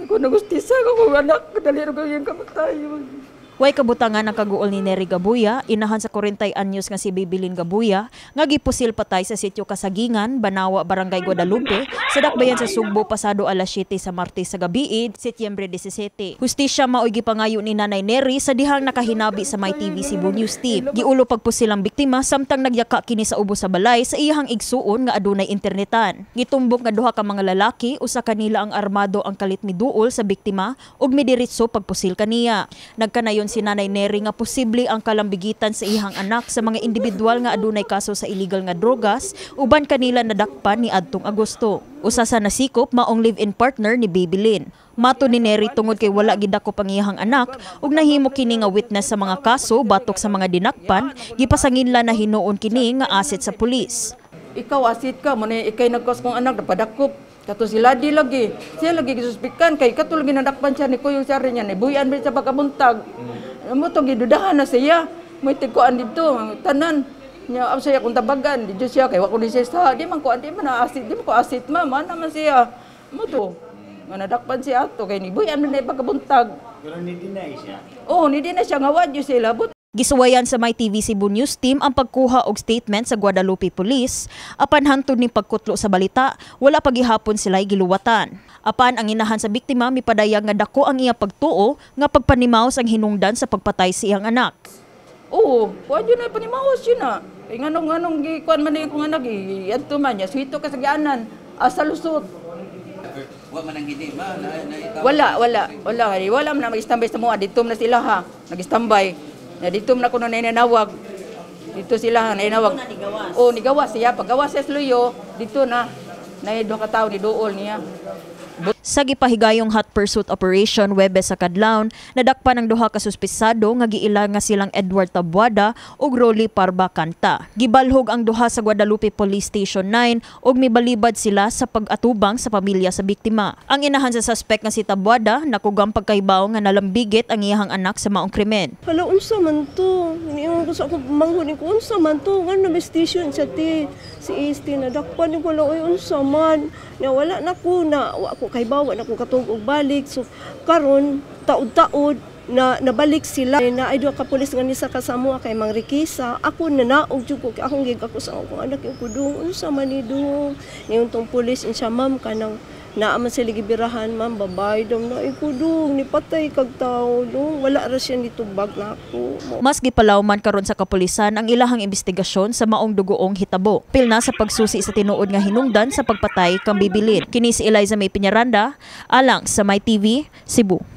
Ako nagustisa ko kung anak, kadali ko yung kamatayon. Way kabutangan ang kaguol ni Nery Gabuya, inahan sa 40 anyos nga si Bibilin Gabuya, nga gipusil patay sa sitio Kasagingan, Banawa, Barangay Guadalupe, sa dakbayan sa Sugbo pasado alas 7 sa Martes sa gabi, Setyembre 17. Hustisya maoy gipangayo ni Nanay Nery sa dihang nakahinabi sa My TV Cebu News Team. Giulo pagpusil ang biktima samtang nagyaka kini sa ubos sa balay sa iyahang igsuon nga adunay internetan. Gitumbok nga duha ka mga lalaki, usa kanila ang armado ang kalit miduol sa biktima ug midiretso pagpusil kaniya. Nagkanayon si Nanay Nery nga posible ang kalambigitan sa iyang anak sa mga individual nga adunay kaso sa illegal nga drogas uban kanila nadakpan ni adtong Agosto. Usa sa nasikop maong live-in partner ni Baby Lynn. Mato ni Nery, tungod kay wala gidakop ang iyang anak ug nahimo kini nga witness sa mga kaso batok sa mga dinakpan, gipasanginla na hinuon kini nga asset sa pulis. Ikaw asset ka, mo na ikay nagkos kong anak, napadakop. Kato sila di lagi. Siya lagi gisuspikan kay kato lagi nadakpan siya ni kuyong siya rin niya ni buyan ba sa pagkabuntag. Mo to gidudahan na siya. Mo tikuan dito tanan. Nya am siya kung tabagan di siya kay wa ko ni siya sa di man ko di man na asset, di man ko asset, ma man naman siya. Mo to nga nadakpan siya ato kay ni buyan man na pagkabuntag. Pero ni deny siya. Oh, ni di na siya nga wa gyud sila. But Gisuwayan sa My TV Cebu News Team ang pagkuha og statement sa Guadalupe Police apan hantod ni pagkutlo sa balita, wala pagihapon sila giluwatan. Apan ang inahan sa biktima mipadayag nga dako ang iya pagtuo nga pagpanimaos ang hinungdan sa pagpatay sa iyang anak. Oo, kuan yun na panimaos yun na. Kay nganong nganong gikuan man ni akong anak, adto man niya, swito ka sa gianan, asa lusot. Wa man ang gini ma na, na itaw. Wala, wala, wala. Wala man na mag-standby sa mga dito na sila ha. Nag-standby. Na dito na kuno nanawag. Dito sila ha, nanawag. Oh, nigawas siya. Paggawas siya sa luyo, dito na. Na duha ka tawo ni duol niya. Sa gipahigayong hot pursuit operation Webes sa kadlawon, nadakpan ang duha ka suspisado nga giila nga silang Edward Tabuada ug Rolly Parba Canta. Gibalhog ang duha sa Guadalupe Police Station 9 ug mibalibad sila sa pag-atubang sa pamilya sa biktima. Ang inahan sa suspect nga si Tabuada nakugang pagkahibaw nga nalambigit ang iyahang anak sa maong krimen. Hala, unsa man to? Niingon ko sa akong manghod ko, unsa man to? Nga na may station siya ti. Si Este nadakpan ni ko lang, oy, unsa man? Na wala na ko, na wa ko kahibaw, na ko katug og balik. So karon taud-taud na nabalik sila na ay duha ka pulis nga nisa kasamo kay Mang Rikisa. Ako nanaog jud ko kay akong gig ako sa akong anak yung kudung unsa man ni dong niyon tong pulis siya, ma'am, kanang naa man sila gibirahan, ma'am, babay daw na ikudong ni patay kag tawo dong wala ra siya nitubag nako. Mas gipalawman karon sa kapulisan ang ilahang investigasyon sa maong dugoong hitabo. Pil na sa pagsusi sa tinuod nga hinungdan sa pagpatay kang Bibilin. Kini si Eliza May Piñaranda, alang sa My TV, Cebu.